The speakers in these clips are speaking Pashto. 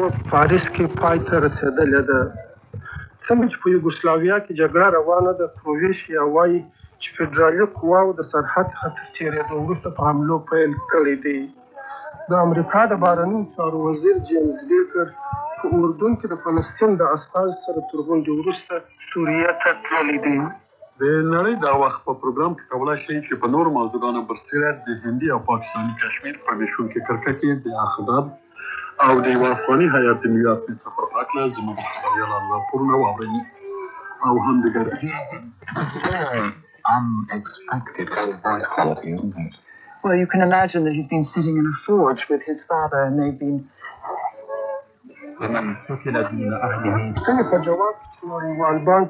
په پاریس کې پای ته رسېدلې ده. څنګه چې په یوګوسلاویا کې جګړه روانه ده، کروویشیا وايي چې فدرالي قواوو د سرحد څخه تر تېرېدو وروسته په حملو پیل کړی دی. د امریکا د بهرنیو چارو وزیر جیمز بیکر په اردن کې د فلسطین د استازي سره تر غونډې وروسته سوریې ته تللی دی. د نړۍ دا وخت په پروګرام کې کولای شئ چې په نورو موضوعګانو برسېره د هندي او پاکستاني کشمیر په وېشونکې کرښه کې د اخ ډب او د یوه افغاني هیئت د نیویارک د سفر په هکله زموږ د خبریالانو راپورونه واورئ او هم د Unexpected voice quality, isn't it? Well, you can imagine that he's been sitting in a forge with his father and they've been ومن قتل دون أهله. پوښتنې په جواب کې چې نړیوال بانک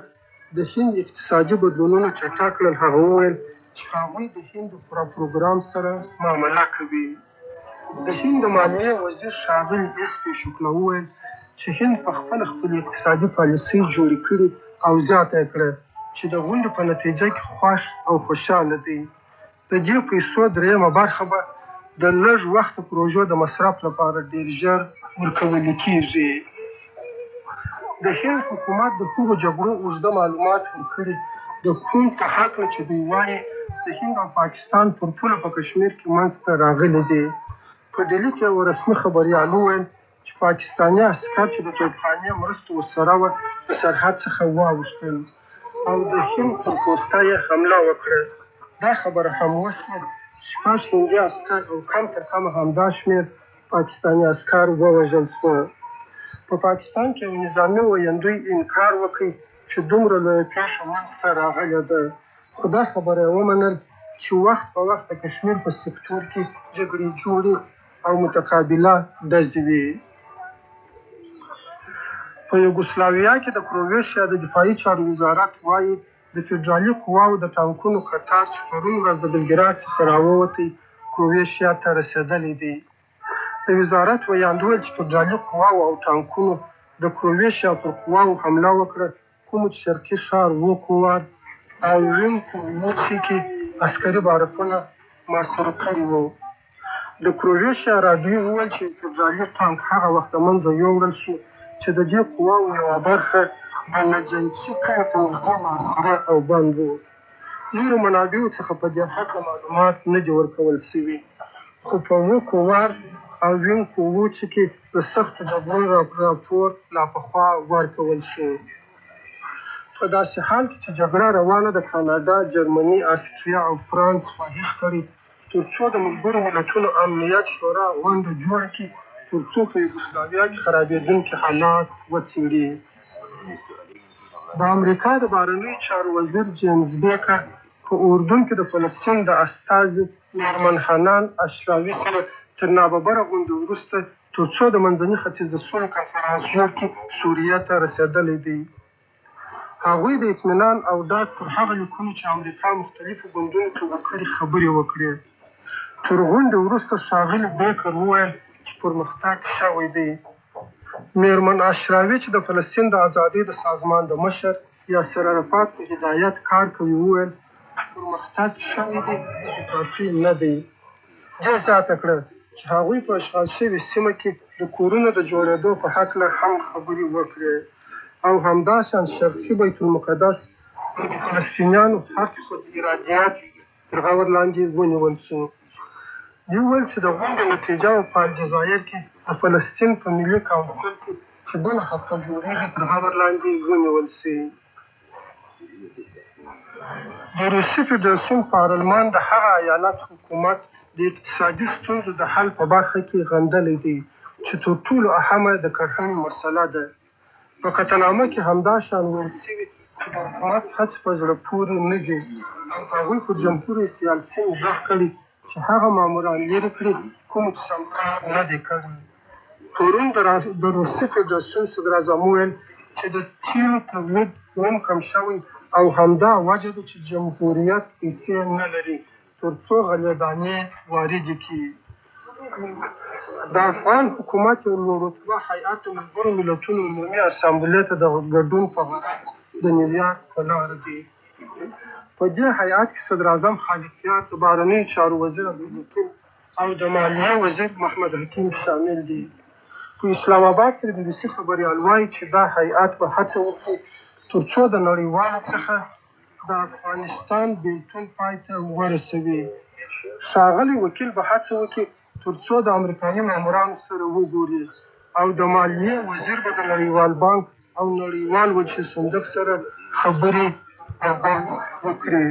د هند اقتصادي بدلونونه چټک کړل، هغه وویل چې هغوی د هند د پوره پروګرام سره معامله کوي. د هند د مالیې وزیر ښاغلي ایس پي شکلا وویل چې هند په خپله خپلې اقتصادي پالیسۍ جوړې کړي او زیاته یې کړه چې د غونډې په نتیجه کې خوښ او خوشاله دی. د دې پیسو درېیمه برخه به د لږ وخته پروژو د مصرف لپاره ډېر ژر ورکول کېږي. د هند حکومت د هغو جګړو اوږده معلومات ورکړي د کوم په هکله چې دوی وايي د هند او پاکستان پر پوله په کشمیر کې منځ ته راغلي دي. په ډیلي کې یوه رسمي خبریال وویل چې پاکستاني عسکر چې د توپخانې مرسته ورسره وه د سرحد څخه واوښتل او د هند پر پوسته یې حمله وکړه. دا خبره هم وشوه چې شپږ هندي عسکر او کم تر کمه همدا شمېر پاکستاني عسکر ووژل شول. په پاکستان کې یو نظامي ویندوی انکار وکړ چې دومره لویه پېښه منځ ته راغلې ده، خو دا خبره یې ومنل چې وخت په وخت د کشمیر په سکتور کې جګړې جوړې او متقابله ډزې وي. په یوګوسلاویا کې د کروویشیا د دفاعي چارو وزارت وايي، د فدرالي قواوو د ټانکونو کتار چې پرون ورځ د بلګراد څخه راووتی، کروویشیا ته رسېدلی دی. د وزارت ویاند وویل چې فدرالي قواوو او ټانکونو د کروویشیا پر قواوو حمله وکړه کومو چې شرقي ښار ووکووار او وینکووتسي کې عسکري بارکونه محاصره کړي وو. د کروویشیا راډیو وویل چې فدرالي ټانک هغه وخت له منځه یووړل شو چې د دې قواوو یوه برخه د نجنچي کلي په نږدې محاصره او بند وو. نورو منابعو څخه په دې هکله معلومات نه دي ورکول شوي، خو په ووکووار او وینکووچي کې د سختو جګړو راپور لا پخوا ورکول شو. په داسې حال کې چې جګړه روانه ده، کاناډا، جرمني، اسټریا او فرانس خواهش کړی تر څو د ملګرو ملتونو امنیت شورا غونډه جوړه کړي تر څو په یوګوسلاویا کې خرابېدونکي حالات وڅېړي. د امریکا د بهرنیو چارو وزیر جیمز بیکر په اردن کې د فلسطین د استازي میرمن حنان اشراوي سره تر ناببره غونډې وروسته تر څو د منځني ختیځ د سولې کنفرانس جوړ کړي، سوریې ته رسېدلی دی. هغوی د اطمینان او ډاډ پر هغه لیکونو چې امریکا مختلفو ګوندونو ته ورکړي، خبرې وکړې. تر غونډې وروسته ښاغلي بیکر وویل چې پرمختګ شوی دی. مېرمن اشراوي چې د فلسطین د ازادۍ د سازمان د مشر یاسر عرفات په هدایت کار کوي وویل، پرمختګ شوی دی خو کافي نه دی. دې زیاته کړه چې هغوی په اشغال شوې سیمه کې د کورونو د جوړېدو په هکله هم خبرې وکړې او همداشان شرقي بیت المقدس او د فلسطینیانو حق خود ارادیت تر غور لاندې ونیول شو. دې وویل چې د غونډې نتیجه به په الجزایر کې د فلسطین په ملي کونسل کې چې بله هفته جوړېږي تر غور لاندې ونیول شي. د روسي فدراسیون پارلمان د هغه ایالت حکومت د اقتصادي ستونزو د حل په برخه کې غندلی دی چې تر ټولو اهمه د کرهڼې مسله ده. په قطعنامه کې همدا شان ویل شوي چې د حکومت هڅې په زړه پورې نه دي او هغوی پر جمهور رئیس یالڅین غږ کړی چې هغه ماموران لیرې کړي کومو چې سم کار نه دی کړی. پرون د روسي فدراسیون صدراعظم وویل چې د تیلو تولید نیم کم شوی او همدا وجه ده چې جمهوریت پیسې نه لري تر څو غلې دانې واردې کړي. د افغان حکومت یو لوړ رتبه هیئت د ملګرو ملتونو عمومي اسامبلې ته د ګډون په غرض د نیویارک په لاره دی. په دې هیئت کې صدراعظم خالقیار، د بهرنیو چارو وزیر عبدالحکیم او د مالیې وزیر محمد حکیم شامل دي. په اسلام اباد کې د بي بي سي خبریال وايي چې دا هیئت به هڅه وکړي تر څو د نړیوالو څخه د افغانستان بېلتون پای ته ورسوي. ښاغلی وکیل به هڅه وکړي تر څو د امریکايي مامورانو سره وګوري او د مالیې وزیر به د نړیوال بانک او نړیوال وجهي صندوق سره خبرې او بحث وکړي.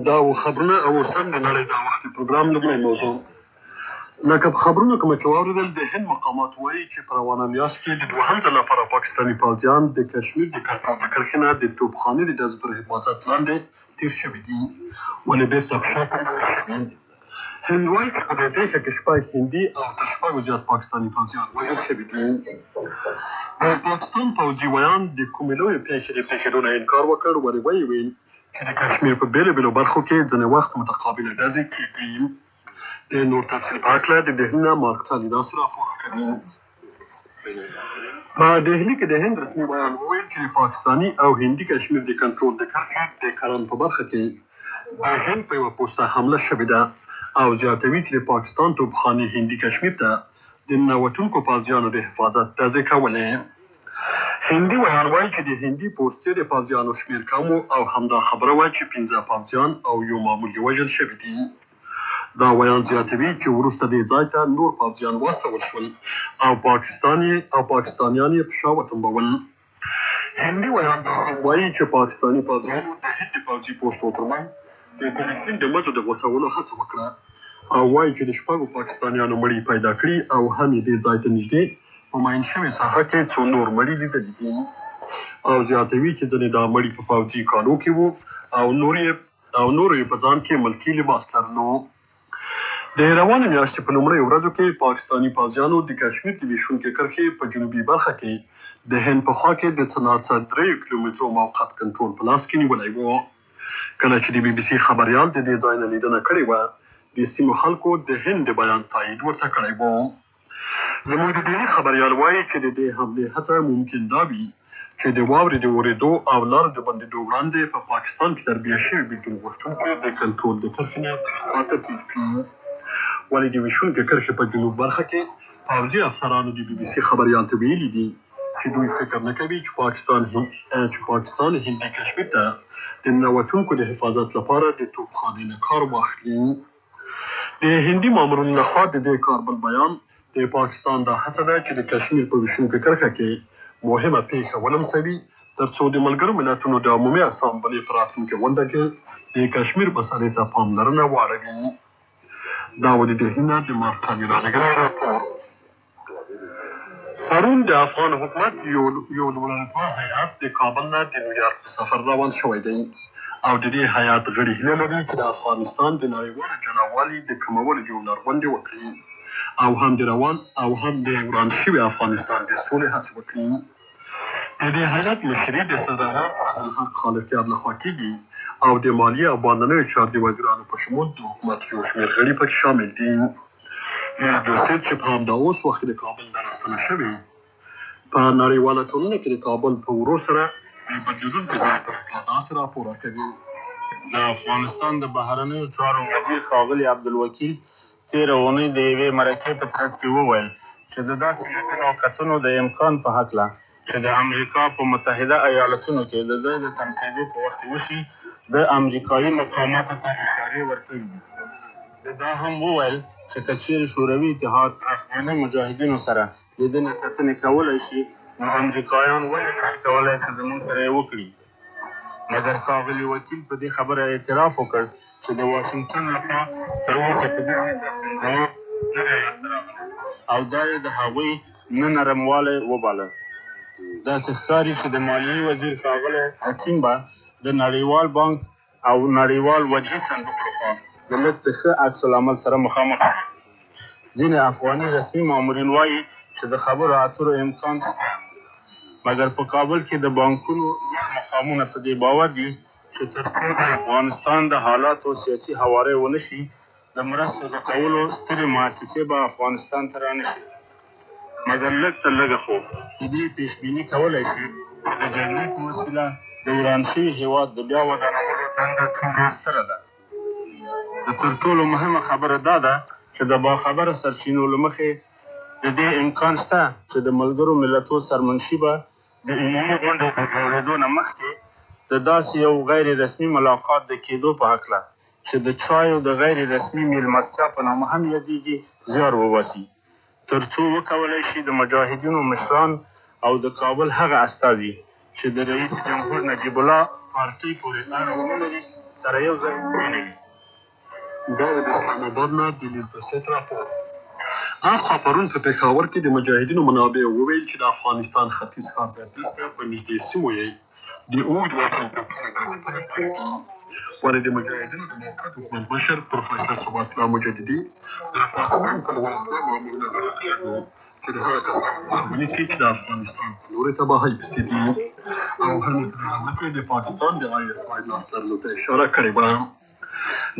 دا و خبرونه او اوس هم د نړۍ دا وخت پروګرام لومړی موضوع. لکه په خبرونو کې مو چې واورېدل، د هند مقامات وايي چې په روانه میاشت کې د دوهم ځل لپاره پاکستاني پوځیان د کشمیر د کنټرول د کرښې نه د توپخانې د ډزو تر حفاظت لاندې تېر شوي دي، ولې بېرته په شا تمبول شوي. هند وايي چې په دې پېښه کې شپږ هندي او تر شپږو زیات پاکستاني پوځیان وژل شوي دي. د پاکستان پوځي ویاند د کومې لویې پېښې د پېښېدو نه انکار وکړ، ولې ویې ویل چې د کشمیر په بېلو بېلو برخو کې ځینې وخت متقابله ډزې کېږي. د نور تفصیل په هکله د ډهلي نه مارک څالي داسې راپور راکوي. په ډهلي کې د هند رسمي ویاند وویل چې د پاکستاني او هندي کشمیر د کنټرول د کرښې د کرن په برخه کې د هند په یوه پوسته حمله شوې ده او زیاتوي چې د پاکستان توپخانې هندي کشمیر ته د ننوتونکو پوځیانو د حفاظت ډزې کولې. هندي ویاند وایي چې د هندي پوستې د پوځیانو شمېر کم و او همدا خبره وه چې پنځه پوځیان او یو مامور یې وژل شوي دي. دا ویاند زیاتوي چې وروسته دې ځای ته نور پوځیان واستول شول او پاکستان یې او پاکستانیان یې په شا وتمبول. هندي ویاند دا هم وایي چې پاکستاني پوځیانو د هند د پوځي پوستو ترمنځ د ټلیفون د مزو د غوڅولو هڅه وکړه او وایي چې د شپږو پاکستانیانو مړي پیدا کړي او هم یې دې ځای ته نږدې په ماین شوې ساحه کې څو نور مړي لیدلي دي او زیاتوي چې ځینې دا مړي په پوځي کالو کې وو او نور یې او نورو یې په ځان کې ملکي لباس لرلو. د روانې میاشتې په لومړیو ورځو کې پاکستاني پوځیانو د کشمیر د ویشونکې کرښې په جنوبي برخه کې د هند په خوا کې د څه ناڅه دریو کیلومترو موقت کنټرول په لاس کې نیولی و. کله چې د بي بي سي خبریال د دې ځای نه لیدنه کړې وه، د سیمو خلکو د هند د بیان تایید ورته کړی و. زموږ د ډېلي خبریال وايي چې د دې حملې هڅه ممکن دا وي چې د واورې د اورېدو او لارو د بندېدو وړاندې په پاکستان کې تربیه شوي بېلتون غوښتونکي د کنټرول د کرښې نه دې خوا ته تېر کړي. ولې د ویشونکې کرښې په جنوب برخه کې پوځي افسرانو د بي بي سي خبریال ته ویلي دي چې دوی فکر نه کوي چې پاکستان چې پاکستان هندي کشمیر ته د ننوتونکو د حفاظت لپاره د توپخانې نه کار واخلي. د هندي مامورینو له خوا د دې کار بل بیان د پاکستان دا هڅه ده چې د کشمیر په ویشونکې کرښه کې مهمه پېښه ولمسوي تر څو د ملګرو ملتونو د عمومي اسامبلې په راتلونکې غونډه کې د کشمیر مسئلې ته پاملرنه واړوي. دا و د ډهلي نه د مارک کالي رالېږلی راپور. پرون د افغان حکومت یو یو لوړرتبه هیئت د کابل نه د نیویارک په سفر روان شوی دی او د دې هیئت غړي هیله لري چې د افغانستان د نړیوالو جلاوالي د کمولو یو لړ غونډې وکړي او هم د روان او هم د وران شوي افغانستان د سولې هڅې وکړي. د دې هیئت مشري د صدراعظم فضل حق خالقیار لخوا کېږي او د مالیې او باندنیو چارو د وزیرانو په شمول د حکومت یو شمېر غړي پکې شامل دي. لیز ډوسیټ چې په همدا اوس وخت کې د کابل نه راستنه شوې، په نړیواله ټولنه کې د کابل په ورو سره د بدلېدونکي ځای په هکله داسې راپور راکوي. د افغانستان د بهرنیو چارو وزیر ښاغلي عبدالوکیل تېره اونۍ د یوې مرکې په ترڅ کې وویل چې د داسې لیدنو او کتنو د امکان په هکله چې د امریکا په متحده ایالتونو کې د ده د تم کېدو په وخت کې وشي، ده امریکايي مقاماتو ته اشارې ورکړې دي. ده دا هم وویل چې که چېرې شوروي اتحاد افغاني مجاهدینو سره لیدنې کتنې کولای شي، نو امریکایان ولې نه شي کولای چې زموږ سره یې وکړي. مګر ښاغلي وکیل په دې خبره اعتراف وکړ چې د واشنګټن له خوا تر اوسه په دې هکله کوم ځواب نه دی لاسته راغلی او دا یې د هغوی نه نرموالی وباله. داسې ښکاري چې د مالیې وزیر ښاغلی حکیم به د نړیوال بانک او نړیوال وجهي صندوق لخوا د لږ څه ښه عکس العمل سره مخامخ شي. ځینې افغاني رسمي مامورین وايي چې د خبرو اترو امکان شته، مګر په کابل کې د بانکونو لوړ مقامونه په دې باور دي چې تر څو د افغانستان د حالاتو سیاسي هواری ونه شي، د مرستو د کولو سترې مؤسسې به افغانستان ته رانه شي. مګر لږ تر لږه خو د دې پېش بیني کولای شي چې د جګړې په وسیله د وران شوي هېواد د بیا ودانولو دنده څومره ستره ده. د تر ټولو مهمه خبره دا ده چې د باخبره سرچینو له مخې د دې امکان شته چې د ملګرو ملتو سرمنشي به د عمومي غونډې د جوړېدو نه مخکې د داسې یو غیر رسمي ملاقات د کېدو په هکله چې د چایو د غیر رسمي مېلمستیا په نامه هم یادېږي، زیار وباسي، تر څو وکولای شي د مجاهدینو مشران او د کابل هغه استازي چې د رئیس جمهور نجیب الله پارټۍ پورې اړه ونه لري، سره یو ځای کښېنوي. دا و د اسلام اباد نه د لیرپسیت راپور. اخوا پرون په پېښور کې د مجاهدینو منابعو وویل چې د افغانستان ختیځ ښار ګردیز ته په نږدې سیمو یې د اوږد واټن توپونه ډزې پیل کړې دي. ولې د مجاهدینو د موقت حکومت مشر پروفیسر صبغت الله مجددي د پاکستان په لوړه پوړ مامورینو غږ کړی و چې د هغه کسانو مخ ونیسي چې د افغانستان په لورې تباهۍ پسې دي او هم یې په دې حمله کې د پاکستان د آی اس آی لاس لرلو ته اشاره کړې وه.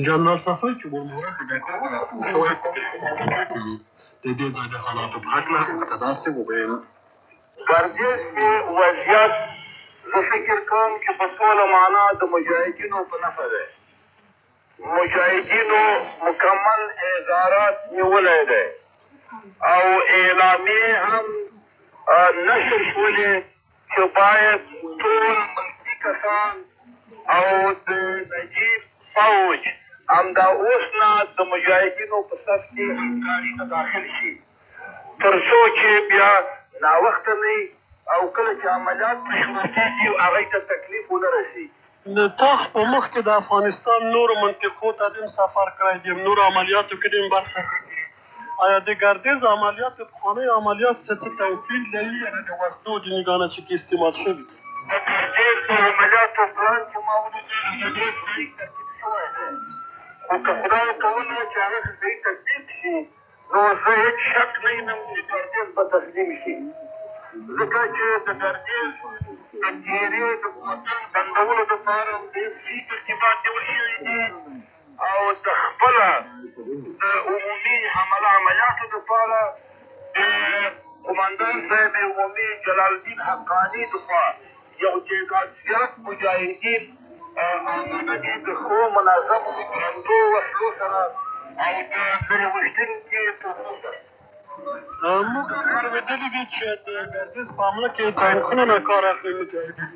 جنرال صفايي چې وړمه ورځ د ګردیز نه راستون شوی په ټلیفون مکالمه کې یې د دې ځای د حالاتو په هکله موږ ته داسې وویل. ګردیز کې وضعیت زه فکر کوم چې په ټوله معنا د مجاهدینو په نفع دی. مجاهدینو مکمل ادارات نیولی دی او اعلامیې هم نشر شولې چې باید ټول ملکي کسان او د نجیب فوج همدا اوس نه د مجاهدینو په صف کې همکاري ته داخل شي تر څو چې بیا ناوخته نه وي او کله چې عملیات پرې شروع کېږي هغوی ته تکلیف ونه رسېږي. تا خو مخکې د افغانستان نورو منطقو ته دیم سفر کړی دیم نورو عملیاتو کې دیم برخه اخیستې آیا د ګردیز عملیات د پخوانیو عملیاتو څخه څه توپیر لري یعنې د وسلو د نګانه چې کې استعمال شوي دي؟ د ګردیز د عملیاتو پلان چې ما ولید هغه ډیر صحیح ترتیب شوی دی خو که خدای کوله چې هغه صحیح تطبیق شي نو زه هیڅ شک نه وینم چې ګردیز به تسلیم شي، ځکه چې د ګردیز د تیرې د کوتل بندولو لپاره هم ډېر ښه ترتیبات نیول شوي دي او د خپله د عمومي حمله عملیاتو لپاره د قوماندان صاحب عمومي جلال الدین حقاني لخوا یو تعداد زیات مجاهدین آماده دي د ښو منظمو درندو وسلو سره او د لرې ویشتونکي توپو سره. موږ اورېدلي دي چې د ګردیز په حمله کې ټانکونو نه کار اخلي مجاهدین.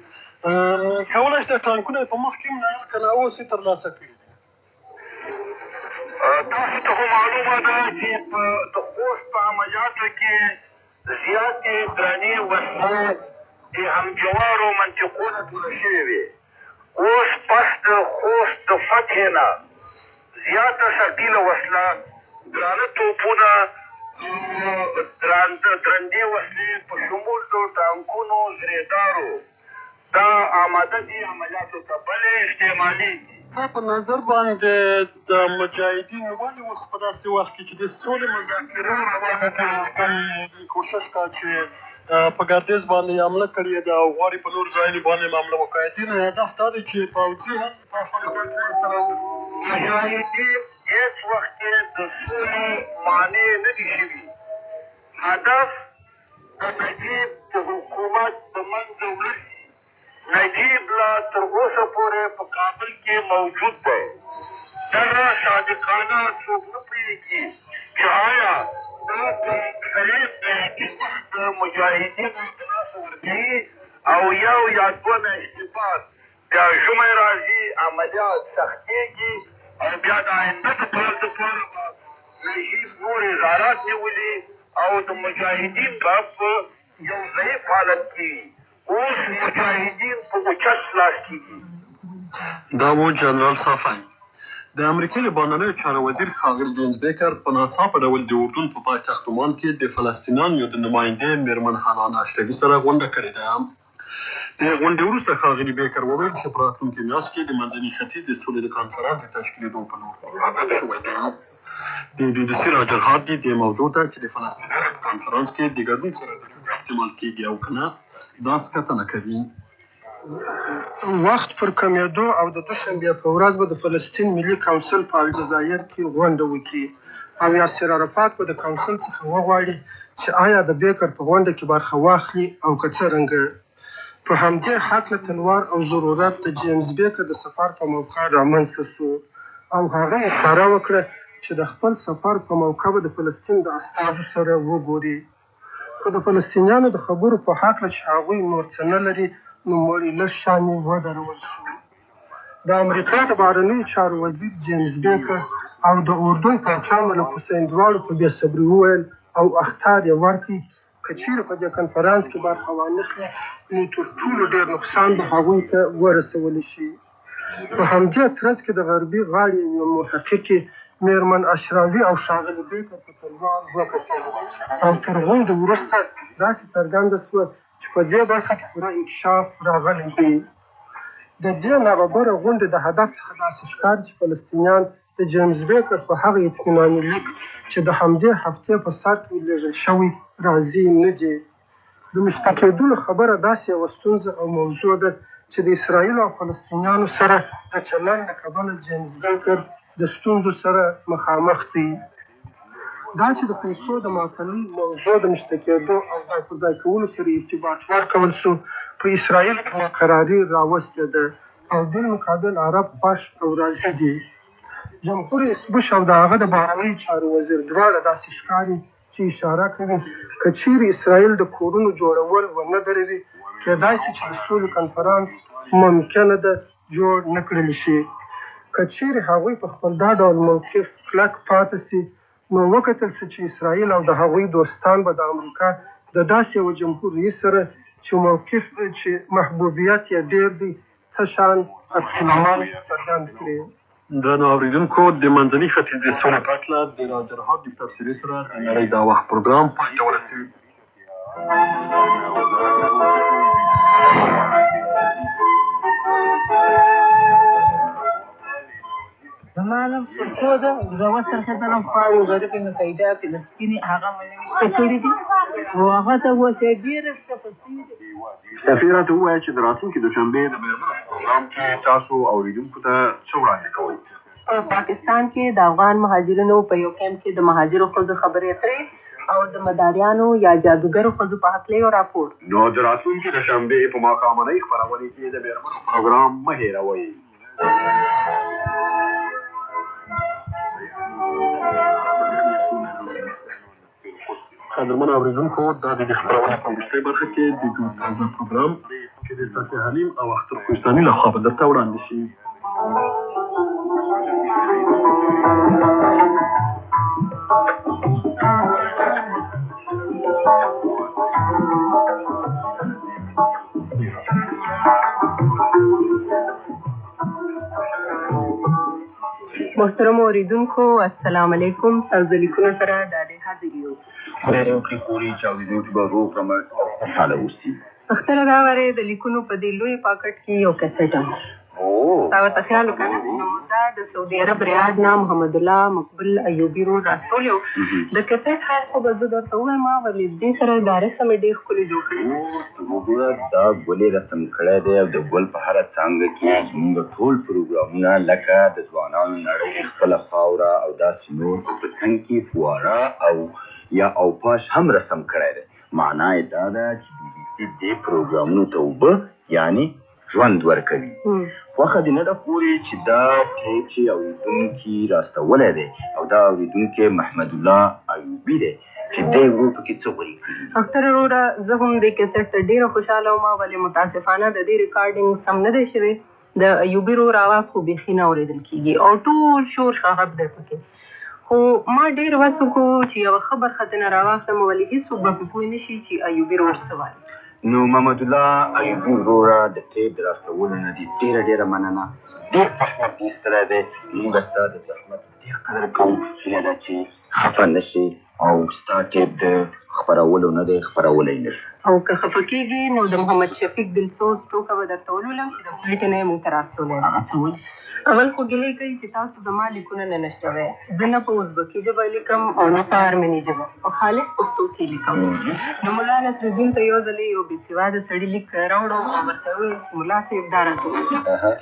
کولای شي دا ټانکونه یې په مخ کې هم لرل که نه اوس یې ترلاسه کړي دي؟ تاسو ته خو معلومه ده چې په د خوست په عملیاتو کې زیاتې درنې وسلې د همجوارو منطقو نه ټولې شوې وې، اوس پس د خوست د فتحې نه زیاته ثقیله وسله، درانه توپونه او درانده درندې وسلې په شمول د ټانکونو، زرېدارو دا آماده دي عملیاتو ته بلې استعمالېږي. ستا په نظر باندې د مجاهدین ولې اوس په داسې وخت کې چې د سولې مذاکرې روانې دي کوشش کا چې په ګردیز باندې یې حمله کړې ده او غواړي په نورو ځایونو باندې هم حمله وکړي؟ دې نه هدف دا دی چې پوځي هم په افغانستان کې منځته راوړي. مجاهدین هېڅ وخت یې د سولې مانع نه دي شوي، هدف د نجیب د حکومت د منځه وړل دي. نجیب لا تر اوسه پورې په کابل کې موجود دی. دغه صادقانه څوک نه پوهېږي چې آیا دا کوم فریب دی چې وخت د مجاهدینو د لاسه ورکوي او یو یا دوه میاشتې بعد بیا ژمی راځي، عملیات سختېږي او بیا د آینده د کال لپاره به نجیب نور ادارات نیولي او د مجاهدین به په یو ضعیف حالت کې وي. اوس مجاهدین په اوچت لاس کې دي. دا و جنرال صافی. د امریکې د باندنیو چارو وزیر ښاغلي جیمز بیکر په ناڅاپه ډول د اردن په پایتخت عمان کې د فلسطینانیو د نمایندې میرمن حنان اشرفي سره غونډه کړې ده. د غونډې وروسته ښاغلي بیکر وویل چې په راتلونکې میاشت کې د منځني ختیځ د سولې د کانفرانس د تشکیلېدو په لور حرکت شوی دی. د بي بي سي راجر هاردي دې موضوع ته چې د فلسطینیانو په کانفرانس کې د ګډون سره د لوبې احتمال کېږي او که نه، داس کتنه کوي. وخت پر کمېدو او د دوشنبې په ورځ به د فلسطین ملي کونسل په الجزایر کې غونډه وکړي او یاسر عرفات به د کونسل څخه وغواړي چې ایا د بیکر په غونډه کې برخه واخلي او که څرنګه. په همدې هکله تلوار او ضرورت د جیمز بیکر د سفر په موقع رامنځته شو او هغه اشاره وکړه چې د خپل سفر په موقع به د فلسطین د استازو سره وګوري. خو د فلسطینیانو د خبرو په هکله چې هغوی نور څه نه لري، نوموړي لږ شان یې ودرول شو. د امریکا د بهرنیو چارو وزیر جیمز بیکر او د اردن پاچا ملک حسین دواړو په بې صبري وویل او اخطار یې ورکړ که چیرې په دې کنفرانس کې برخه وانخلي نو تر ټولو ډېر نقصان به هغوی ته ورسول شي. په همدې ترڅ کې د غربي غاړې یوې محققې مېرمن اشراوي او ښاغلي بیکر په تلوار وکتل او تر غونډې وروسته داسې څرګنده شوه چې په دې برخه کې پوره انکشاف راغلی دی. د دې ناببره غونډې د هدف څخه داسې ښکاري چې فلسطینیان د جیمز بیکر په هغه اطمیناني لیک چې د همدې هفتې په سر کې ورلېږل شوی، راضي نه دي. د مشته کېدلو خبره داسې یوه ستونزه او موضوع ده چې د اسراییلو او فلسطینیانو سره د چلند له کبله جیمز بیکر د ستونزو سره مخامخ دی. دا چې د پیسو د معطلۍ موضوع د مشته کېدو او ځای پر ځای کولو سره ارتباط ورکول شو، په اسراییلو کې ناکراري راوستې ده او بالمقابل عرب خوښ او راضي دي. جمهور رئیس بوش او د هغه د بهرنیو چارو وزیر دواړه داسې ښکاري چې اشاره کوي که چیرې اسراییل د کورونو جوړول ونه دروي، کېدای شي چې د سولې کنفرانس ممکنه ده جوړ نه کړل شي. که چیرې هغوی په خپل دا ډول موقف کلک پاتې شي، نو وکتل شي چې اسراییل او د هغوی دوستان به د امریکا د داسې یوه جمهور رئیس سره چې موقف چې محبوبیت یې ډېر دی، څه شان عکس العمل څرګند کړي. درنو اورېدونکو، د منځني ختیځ د سولې په هکله د راجر هارډي تبصرې سره د نړۍ دا وخت پروګرام پای ته ورسېد. زما نوم سرخو ده، زه وڅرخېدلم، خوا یو غریب متحده فلسطیني هغه مې نوشته کړي دي او هغه ته اوس یې ډېره ښه پسې دي. صفیې راته ووایه چې د راتلونکې دوشنبې د مېرمنو په پروګرام کې تاسو اورېدونکو ته څه وړاندې کوئ؟ په پاکستان کې د افغان مهاجرینو په یو کمپ کې د مهاجرو ښځو خبرې اترې او د مداریانو یا جادوګرو ښځو په هکله یو راپور. نو د راتلونکې دوشنبې په ماښامنۍ خپرونې کې د مېرمنو پروګرام مه هېروئ. قدرمن اورېدونکو، دا د دې خپرونې په وروستۍ برخه کې د جوړ تازه پروګرام چې د فتح حلیم او اختر کوهستاني لخوا به درته وړاندې شي. محترمو اورېدونکو، السلام علیکم. ستاسو د لیکونو سره دا دی حاضر یو. خدای دې وکړي خورې چې اورېدونکي به روغ رمټ او خوشحاله اوسي. اختره دا وارې د لیکونو په دې لوی پاکټ کې یو کسټ هم. تا ورته خیال وکړه. نو دا د سعودي عرب ریاض نه محمد الله مقبول ایوبي رور راستولی و. د کسټ حال خو به زه درته ووایم، ولې دې سره دا رسم یې ډېر ښکلی جوړ کړی. وګوره، دا ګل یې رسم کړی دی او د ګل په هره څانګه کې زموږ ټول پروګرامونه لکه د ځوانانو نړۍ، خپله خاوره او داسې نور، او په څنګ کې فواره او یا اوپاش هم رسم کړی دی. معنا یې دا ده چې بي بي سي دې پروګرامونو ته اوبه یعنې ژوند ورکوي. خوښه دې نه ده خورې چې دا ټیپ چې اورېدونکي راستولی دی او دا اورېدونکی محمد الله ایوبي دی چې دی ورور پکې څه غوري کړي دي. اختر وروره، زه هم دې کیسټ ته ډېره خوشحاله وم، ولې متاسفانه د دې ریکارډینګ سم نه دی شوی. د ایوبي ورور اواز خو بیخي نه اورېدل کېږي او ټول شور شغب دی پکې. خو ما ډېر وس وکړو چې یوه ښه برخه ترېنه راواخلم، ولې هېڅوک به پرې پوه نه شي چې ایوبي ورور څه وايي. نو محمد الله ایوبي وروره، د ټیپ د راستولو نه دې ډېره ډېره مننه. ډېر زحمت دې ایستلی دی، موږ ستا د زحمت ډېر قدر کوو. هیله ده چې خفه نه شې او ستا ټیپ د خپرولو نه دی، خپرولی نه شو. او که خفه کېږې نو د محمد شفیق دلسوز ټوکه به درته ولولم چې د کویټې نه یې موږ ته راستولی. هغه څه وایي؟ اول خو ګیلې کوي چې تاسو زما لیکونه نه نشروئ. زه نه په ازبکي ژبه لیکم او نه په ارمني ژبه، په خالص پښتو کې لیکم. نو ملا نصرالدین ته یو ځلې یو بې سواده سړي لیک راوړو او ورته وویل چې ملا صاحب دا راته ولیکه.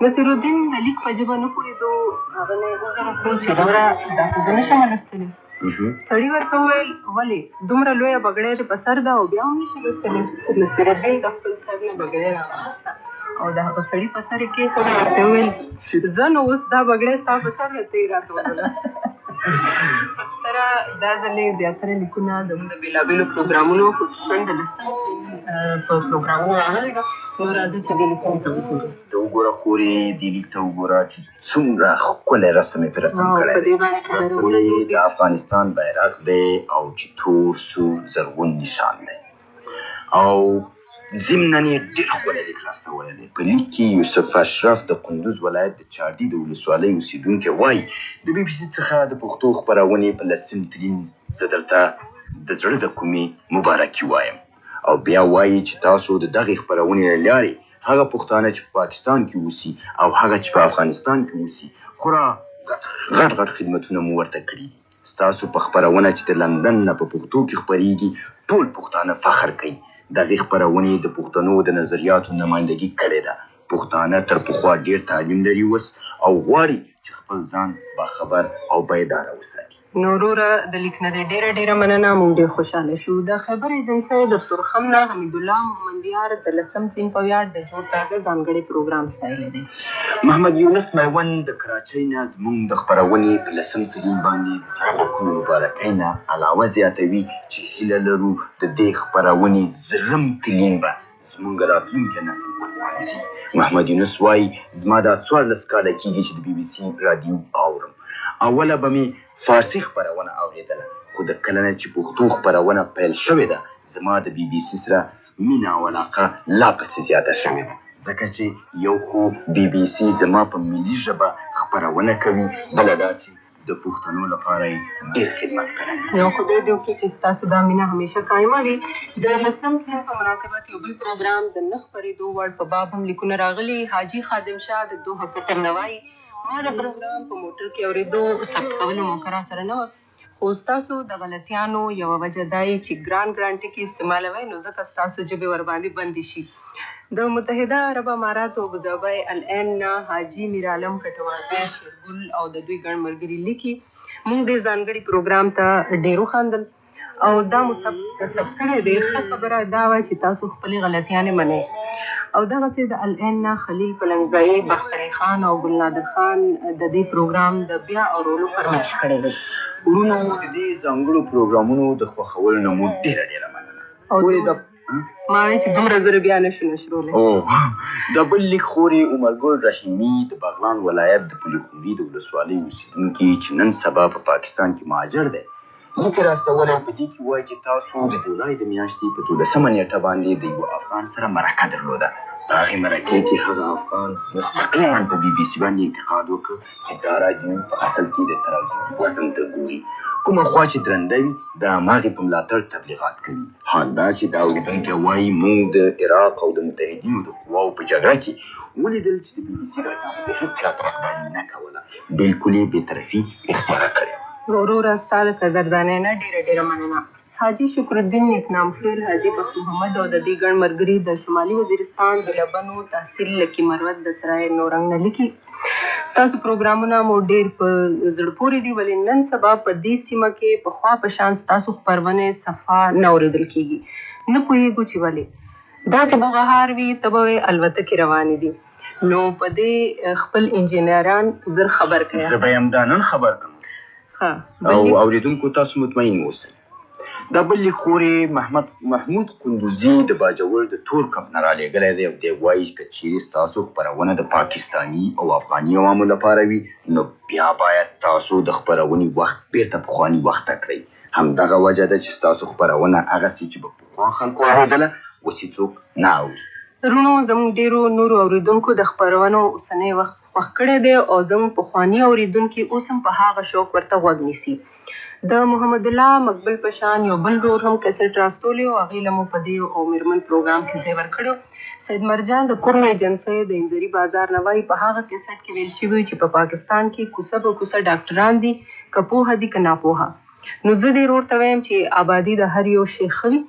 نصیرالدین د لیک په ژبه نه پوهېدو، هغه نه یې عذر وکړو چې وروره دا خو زه نه شم لوستلی. سړي ورته وویل، ولې دومره لویه بګړۍ دې په سر ده او بیا هم نه شې لوستلی؟ نصیرالدین د خپل سر نه بګړۍ راواخیسته او د هغه سړي په سر یې کېښوده، ورته یې وویل، ځه نو اوس دا بګړۍ ستا په سر ده، ته یې راته ولوله. سره دا ځلې زیاتره لیکونه زموږ د بېلابېلو پروګرامونو، خصوصا د لسم په پروګرامونو راغلي ده. نو راځه چې دې لیکونو ته وګورو. ته وګوره خورې، دې لیک ته وګوره چې څومره ښکلی رسم یې پرې رسم کړی په دی. دې باندې چې بیرغونه خورې، جوړ د افغانستان بیرغ دی او چې تور سور زرغون نشان دی، او ضمنا یې ډېر ښکلی لیک راستولی دی. په لیک کې یوسف اشرف د کندوز ولایت د چاردي د ولسوالۍ اوسېدونکی وایي، د بي بي سي څخه د پښتو خپرونې په لسم تلین زه درته د زړه د کومې مبارکي وایم، او بیا وایي چې تاسو د دغې خپرونې له لارې هغه پښتانه چې په پاکستان کې اوسي او هغه چې په افغانستان کې اوسي، خورا غټ غټ خدمتونه مو ورته کړي دي. ستاسو په خپرونه چې د لندن نه په پښتو کې خپرېږي، ټول پښتانه فخر کوي. دغې خپرونې د پښتنو د نظریاتو نمایندګي کړې ده. پښتانه تر پخوا ډېر تعلیم لري اوس، او غواړي چې خپل ځان باخبر او بیداره وساتي. نو وروره، د لیک نه دې ډېره ډېره مننه، موږ ډېر خوشحاله شو. د خیبر ایجنسۍ د تورخم نه حمیدالله محمدیار د لسم تلین په ویاړ د جوړ تازه ځانګړی پروګرام ستایلی دی. محمد یونس میوند د کراچۍ نه زموږ د خپرونې په لسم تلین باندې د زړه له کومې مبارکۍ نه علاوه زیاتوي چې هیله لرو د دې خپرونې زرم تلین به زموږ راتلونکی نسل ولمانځي. محمد یونس وايي، زما دا 14 کاله کېږي چې د بي بي سي راډیو اورم. اوله به مې فارسي خپرونه اورېدله، خو د کله نه چې پښتو خپرونه پیل شوې ده، زما د بي بي سي سره مینه او علاقه لا پسې زیاته شوې ده، ځکه چې یو خو بي بي سي زما په ملي ژبه خپرونه کوي، بله دا چې د پښتنو لپاره یې ډېر خدمت کړی دی. نو خدای دې وکړي چې ستاسو دا مینه همیشه قایمه وي. د لسم تلین په مناسبت یو بل پروګرام د نه خپرېدو وړ په باب هم لیکونه راغلي. حاجي خادم شاه د دوحه قطر نه وايي، ما د پروګرام په موټر کې اورېدو، ثبت کولو موقع راسره نه وه، خو ستاسو د غلطیانو یوه وجه دا یې چې ګران ګران ټکي استعمالوئ، نو ځکه ستاسو ژبې ورباندې بندې شي. د متحده عرب اماراتو ابوظبۍ العین نه حاجي میرعالم کټوازی، شیرګل او د دوی ګڼ ملګري لیکي، موږ دې ځانګړي پروګرام ته ډېر وخندل او دا مو ثبت کړی دی. ښه خبره دا وه چې تاسو خپلې غلطیانې منئ. او دغسې د العین نه خلیل پلنګزايي، بختري خان او ګل نادر خان د دې پروګرام د بیا اورولو فرمایش کړی دی. وروڼو، د دې ځانګړو پروګرامونو د خوښولو نه مو ډېره ډېره مننه. او خورې د ما ویل چې دومره زر بیا نه شو نشرولی. د بل لیک خورې عمر ګل رحیمي د بغلان ولایت د پلي خمري د ولسوالۍ اوسېدونکي چې نن سبا په پاکستان کې مهاجر دی، لیک یې راستولی. په دې کې وایي چې تاسو د جولای د میاشتې په 12مه نېټه باندې د یوه افغان سره مرکه درلوده. په هغې مرکې کې هغه افغان مستقیما په بي بي سي باندې انتقاد وکړ چې دا راډیو په اصل کې د ترازو وزن ته ګوري، کومه خوا چې درنده وي د هماغې په ملاتړ تبلیغات کوي. حال دا چې دا اورېدونکی وایي، موږ د عراق او د متحدینو د قواو په جګړه کې ولیدل چې د بي بي سي راډیو د هېڅ چا طرفداري نه کوله، بالکل یې بې طرفي اختیاره کړې وه. وروره، ستا د قدردانۍ نه ډېره ډېره مننه. حاجي شکرالدین نیکنام خېل، حاجي بخت محمد او د دې ګڼ ملګري د شمالي وزیرستان د لبنو تحصیل لکي مروت د سرای نورنګ نه لیکي، ستاسو پروګرامونه مو ډېر په زړه پورې دي، ولې نن سبا په دې سیمه کې پخوا په شان ستاسو خپرونې صفا نه اورېدل کېږي، نه پوهېږو چې ولې. داسې بغهار وي ته به وایې الوتکې روانې دي. نو په دې خپل انجینران زر خبر کړه. زه به یې همدا نن خبر کړم. ښه. او اورېدونکو تاسو مطمئن اوسئ. دا بل لیک خورې محمد محمود قندوزي د باجوړ د تور کمپ نه رالېږلی دی، او دی وايي که چېرې ستاسو خپرونه د پاکستاني او افغاني عوامو لپاره وي، نو بیا باید تاسو د خپرونې وخت بېرته پخواني وخت ته کړئ. همدغه وجه ده چې ستاسو خپرونه هغسې چې به پخوا خلکو اورېدله، اوس یې څوک نه اوري. وروڼو، زموږ ډېرو نورو اورېدونکو د خپرونو اوسنی وخت خوښ کړی دی، او زموږ پخواني اورېدونکي اوس هم په هغه شوق ورته غوږ نیسي. د محمد الله مقبل په شان یو بل ورور هم کیسټ راستولی او هغې له مو په دې او مېرمن پروګرام کې ځای ورکړی. سید مرجان د کورمې ایجنسۍ د انځري بازار نه وايي، په هغه کیسټ کې ویل شوي چې په پاکستان کې کوڅه په کوڅه ډاکټران دي، که پوهه دي که ناپوهه. نو زه دې ورور ته وایم چې آبادي د هر یو شی ښه وي،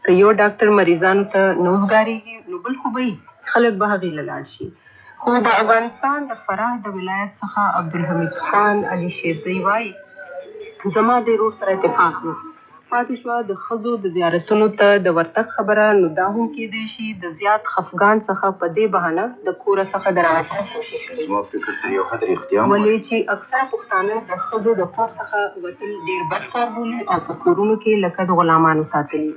که یو ډاکټر مریضانو ته نه وزګارېږي نو بل خو به وي، خلک به هغې له لاړ شي. خو د افغانستان د فراه د ولایت څخه عبدالحمید خان علي شیرزی وايي، زما دې ورور سره اتفاق دی. پاتې شوه د ښځو د زیارتونو ته د ورتګ خبره، نو دا هم کېدای شي د زیات خفګان څخه په دې بهانه د کوره څخه د راوتلو کوشش کوي. زما فکر تر یو حده رښتیا هم ولې چې اکثره پښتانه د ښځو د کور څخه وتل ډېر بد کار بولي او په کورونو کې لکه د غلامانو ساتلي.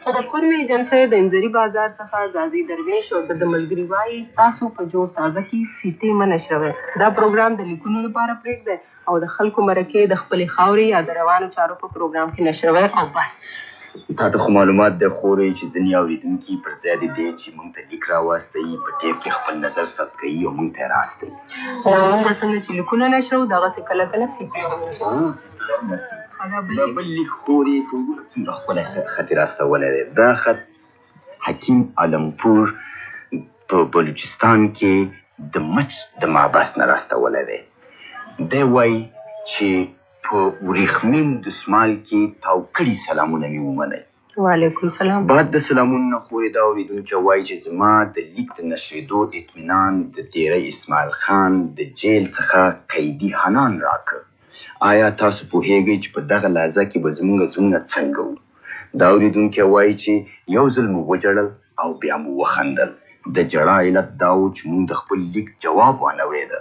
خو د کورمې ایجنسۍ د انځري بازار څخه ځاځی دروېش او د ده ملګري وايي، تاسو په جوړ تازه کې فیتې مه نشروئ، دا پروګرام د لیکونو لپاره پرېږدئ او د خلکو مرکې د خپلې خاورې یا د روانو چارو په پروګرام کې نشروئ او بس. تاته خو معلومات دی خورې چې ځینې اورېدونکي پر ځای د دې چې موږ ته لیک راواستوي په ټیپ کې خپل نظر ثبت کوي او موږ ته یې رااستوي. نو موږ څنګه چې لیکونه نشروو دغسې کله کله فیتې هم نشروو. دا بل لیک خورې ته وګوره څومره ښکلی خط یې راستولی دی. دا خط حکیم عالمپور په بلوچستان کې د مچ د محبس نه راستولی دی. دی وايي چې په ورېښمین دستمال کې تاو کړي سلامونه مې ومنئ. وعلیکم سلام. بعد د سلامونو نه خورې دا اورېدونکی وايي چې زما د لیک د نشرېدو اطمینان د دېره اسماعیل خان د جېل څخه قیدي حنان راکړ. آیا تاسو پوهېږئ چې په دغه لحظه کې به زمونږ زړونه څنګه وو؟ دا اورېدونکی وايي چې یو ځل مو وژړل او بیا مو وخندل. د ژړا علت دا و چې مونږ د خپل لیک جواب وانه ورېده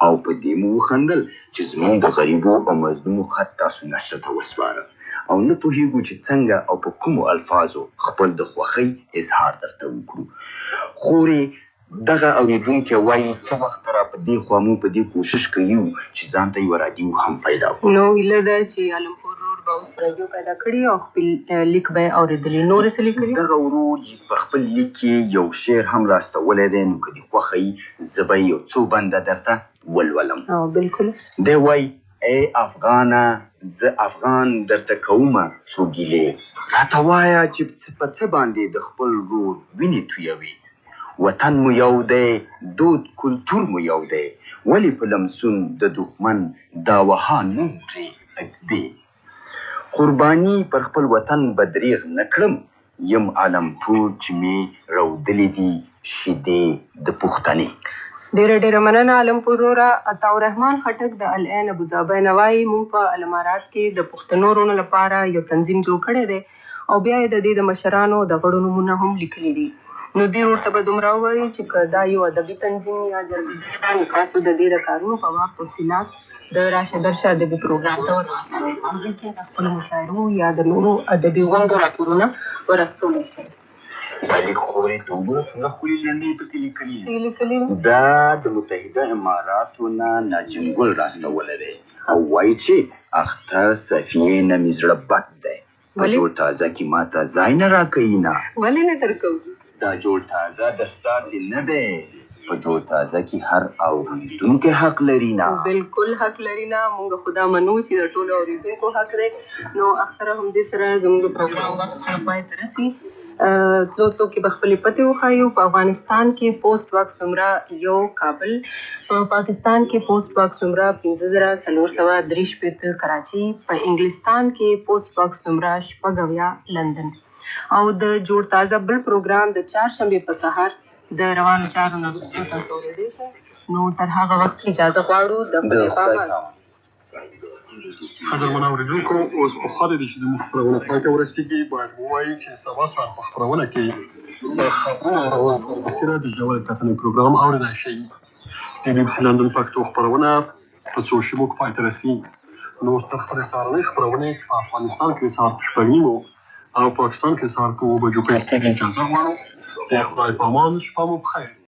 او په دې مو وخندل چې زمونږ د غریبو او مظلومو خط تاسو نشر ته وسپاره او نه پوهېږو چې څنګه او په کومو الفاظو خپل د خوښۍ اظهار درته وکړو. خورې! دغه اورېدونکی وايي، څه وخت را په دې خوا موږ په دې کوشش کې یو چې ځان ته یوه رادیو هم پیدا کړو. نو هیله ده چې عالمپور ورور به اوس رادیو پیدا کړي او خپل لیک به یې اورېدلی. نور یې څه لیکلي؟ دغه ورور په خپل لیک کې یو شعر هم را استولی دی، نو که دې خوښه وي زه به یې یو څو بنده درته ولولم. هو بلکل. دی وايي، ای افغانه زه افغان درته کومه څو ګیلې. راته وایه چې په څه باندې د خپل ورور وینې تویوې؟ وطن مو یو دی، دود کلتور مو یو دی، ولې په لمسون د دښمن دعوها نوم پرې ږدې؟ قرباني پر خپل وطن به درېغ نه کړم، یم عالمپور چې مې رودلې دي شیدې د پښتنې. ډېره ډېره مننه عالمپور وروره. عطاالرحمن خټک د العین ابوظهبۍ نه وايي، موږ په الامارات کې د پښتنو وروڼو لپاره یو تنظیم جوړ کړی دی، او بیا یې د دې د مشرانو او د غړو نومونه هم لیکلي دي. نو دې ورور ته به دومره ووایو چې که دا یو ادبي تنظیم یا جرګه ګي ده نو تاسو د دې د کارونو په باب تفصیلات د راشه درشه ادبي پروګرام ته ور واستوئ. په هغې کې د خپلو مشاعرو یا د نورو ادبي غونډو راپورونه ور استولی شئ. دا لیک خورې ته وګوره څومره ښکلي لنډۍ یې پکې لیکلي دي. څه یې لیکلي دي؟ دا د متحده اماراتو نه ناجم ګل راستولی دی او وایي چې اختر صفیې نه مې زړه بد دی. په جوړ تازه کې ماته ځای نه راکوي نه. ولې نه درکوي؟ دا جوړ تازه د ستاسې نه دی. په جوړ تازه کې هر اورېدونکی حق لري نه. بلکل حق لري نه، موږ خو دا منو چې د ټولو اورېدونکو حق دی. نو اختره همدې سره زموږ د پروګرام وخت پای ته رسي. تلو تلو کې به خپلې پتې وښایو. په افغانستان کې پوسټ باکس نمره یو کابل، په پاکستان کې پوسټ باکس نمره 5463 کراچي، په انګلستان کې پوسټ باکس نمره 76 لندن. او د جوړ تازه بل پروګرام د چهارشنبې په سهار د روانو چارو نه وروسته تاسو اورېدی شئ. نو تر هغه وخت اجازه غواړو د خدای په امان. قدرمن اورېدونکو اوس په خوا دي چې زموږ خپرونه پای ته ورسېږي. باید ووایو چې سبا سهار په خپرونه کې د خبرونو روان برسېره د ژورې کتنې پروګرام اورېدای شئ. د بي بي سي لندن پښتو خپرونه په څو شېبو کې پای ته رسي. نو اوس تر خپلې سهارنۍ خپرونې چې په افغانستان کې د سهار په شپږ نیمو او پاکستان کې د سهار په اوو بجو پیل کېږي اجازه غواړو. د خدای په امان، شپه مو په خیر.